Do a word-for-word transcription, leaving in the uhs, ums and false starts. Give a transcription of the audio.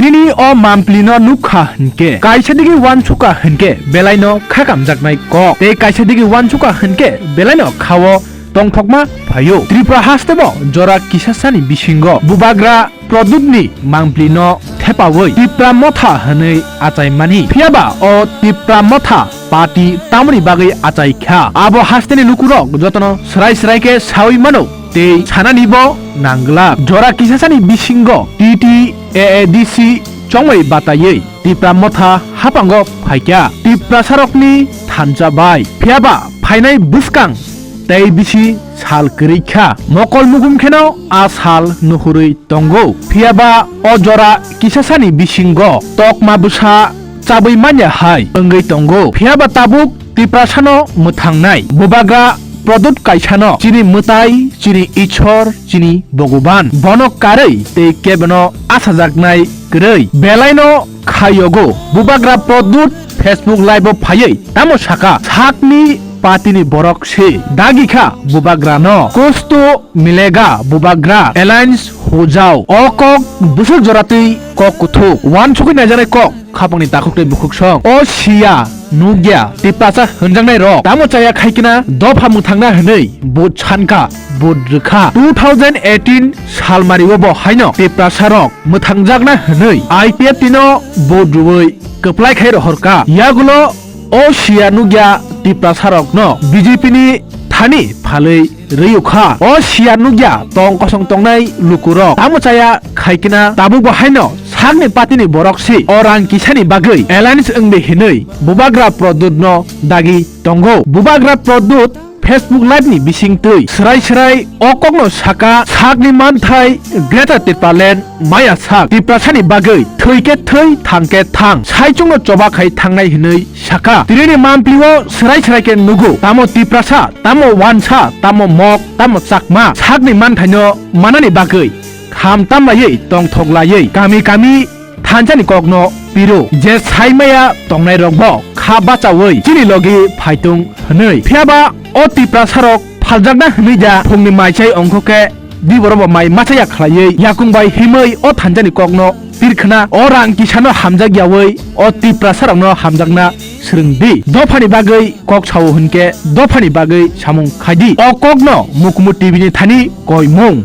Chini o mampli no nukha hinkhe kaisa digi wansukha hinkhe belai no khakamjaknai kok tei kaisa digi wansukha hinkhe belai no khao tongthokma phaio. Tripura hasteo jora kisasani bisingo bubagra Pradyut ni mampli no thepawi Tipra Motha hinwi achaimani. Phiyaba o Tipra Motha party tamoni bagwi achai kha? Abo hasteni lukurok jotono swrai swrai khe sawi mano tei sanani bo nangla. Jora kisasani bisingo T T A A D C chongwi bataiwi Tipra Motha haphango phaikha Tiprasarokni thansa bai. Phiyaba phainai bwskang tei bisi sal kwrwi kha. Mokol mugum kheno a sal nuhurwi tongo. Phiyaba o jora kisasani bisingo tokma bwsa chabwi manya hai wngwi tongo. Phiyaba tabuk Tiprasano mwthangnai bubagra Pradyut kaisano chini mwtai, chini Ishwar, chini Bhogoban. Bono karwi tei kebeno achajaknai kwrwi. Belaino khayogo. Bubagra Pradyut Facebook live-o phaiwi tamo saka, sakni party-ni borok se dagi kha bubagrano. Kusto milega bubagra alliance hojao. O kok bwswk joratwi kok kuthuk. Wansugwi naijaknai kok khapangni takhuk tei bukhuk song. O siya nukya Tiprasa hwnjaknai rok tamo chaya khaikena dopha mwthangna hwnwi vote sankha, vote rwkha. Two thousand eighteen salmario bo haino Tiprasa rok mwthangjakna hwnwi I P F T no vote rwwi kwplai khai rohorkha. Yagulo o siya nukya Tiprasa rokno B J P ni thani phalwi rwiyukha. O siya nukya tong kosong tongnai lukurok tamo chaya khaikena tabukbo haino sakni party-ni borok se o rang kisani bagwi alliance wngdi hinwi bubagra Pradyut no dagi tongo. Bubagra Pradyut Facebook live-ni bisingtwi swrai swrai o kokno saka, sakni manthai Greater Tipraland maya sak Tiprasani bagwi thwi khe thwi, thang khe thang, saichungno choba khai thangnai hinwi saka. Tinini mamplio swrai swrai khe nugo, tamo Tiprasa, tamo Wansa, tamo Mok, tamo Chakma, sakni manthaino manani bagwi kham tamlaiwi tongthok laiwi kami kami thansani kokno piro. Je sai maya tongnai rokbo kha bachaui chini logi phaitung hwnwi. Phiyaba o Tiprasa rok phaljakna hwnwi da phungni mai chai ongkho khe diborobo mai machaya khlaiwi yakung bai himwi o thansani kokno pirkhna. O rang kisano hamjak yaui o Tiprasa rokno hamjakna swrwng di. Dophani bagwi kok sao hwnkhe dophani bagwi samung khai di. O kokno Mukumu T V ni thani koimung.